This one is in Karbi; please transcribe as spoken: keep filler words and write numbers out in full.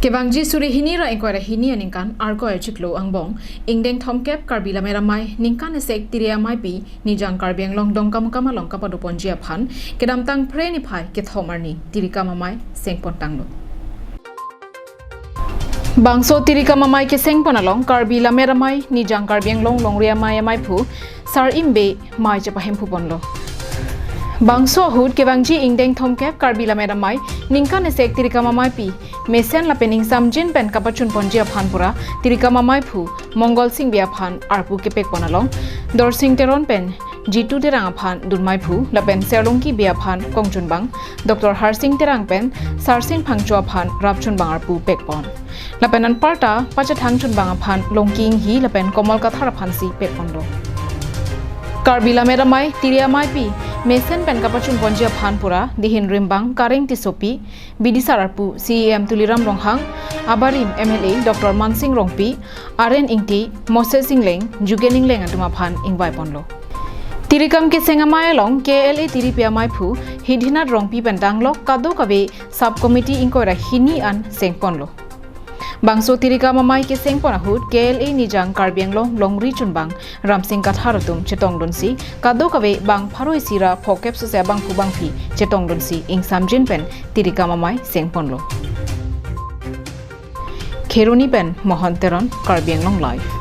Kevangji suri hini ra ingkoi ra hini aningkan Arkoi achiklo angbong ingdeng thomkep Karbi Lammet Amei ningkan esek Tiri Ameipi Nijang Karbi Anglong Dongkamukam along kapadoponji aphan kedamtang Phre niphai kethom arni Tirikam Amei sengpon tanglo. Bangso Tirikam Amei kesengpon along Karbi Lammet Amei Nijang Karbi Anglong Longri Amei ameiphu Sar Imbe mei chepahemphuponlo. Bangso ahut kevangji ingdeng thomkep Karbi Lammet Amei ningkan esek Tirikam Ameipi mesen lapen ingsamjin pen kapachunponji aphan pura Tirikam ameiphu Mongol Sing Bey aphan arpu kepekpon along Dorsing Teron pen Jitu Terang aphan dunmeiphu lapen Serlongki Bey aphan kongchunbang, Doctor Harsing Terang pen Sarsing Phangcho aphan rapchunbang arpu pekpon. Lapen anparta pachethangchunbang aphan Longki Inghi lapen Komol Kathar aphansi pekponlo. Karbi Lammet Amei Tiri Ameipi mesen pen kapachunponji aphan pura dihin rimbang Kareng Tissopi, bidisar arpu C E M Tuliram Ronghang, abarim M L A Doctor Mansing Rongpi, Aren Ingti, Moses Ingleng, Jugen Ingleng atum aphan ingvaiponlo. Tirikam keseng amei along K L A Tiripi ameiphu Hidhinat Rongpi pen danglok kadokave sub committee ingkoi ra hini an sengponlo. Bangso Tirikam Amei kesengpon ahut K L A Nijang Karbi Anglong Longri Chunbang Ramsing Kathar atum chetongdunsi kadokave bang pharo isi ra phokep sose abangphu bangphi chetongdunsi ingsamjin pen Tirikam Amei sengponlo. Kheroni pen Mohon Teron, Karbi Anglong Live.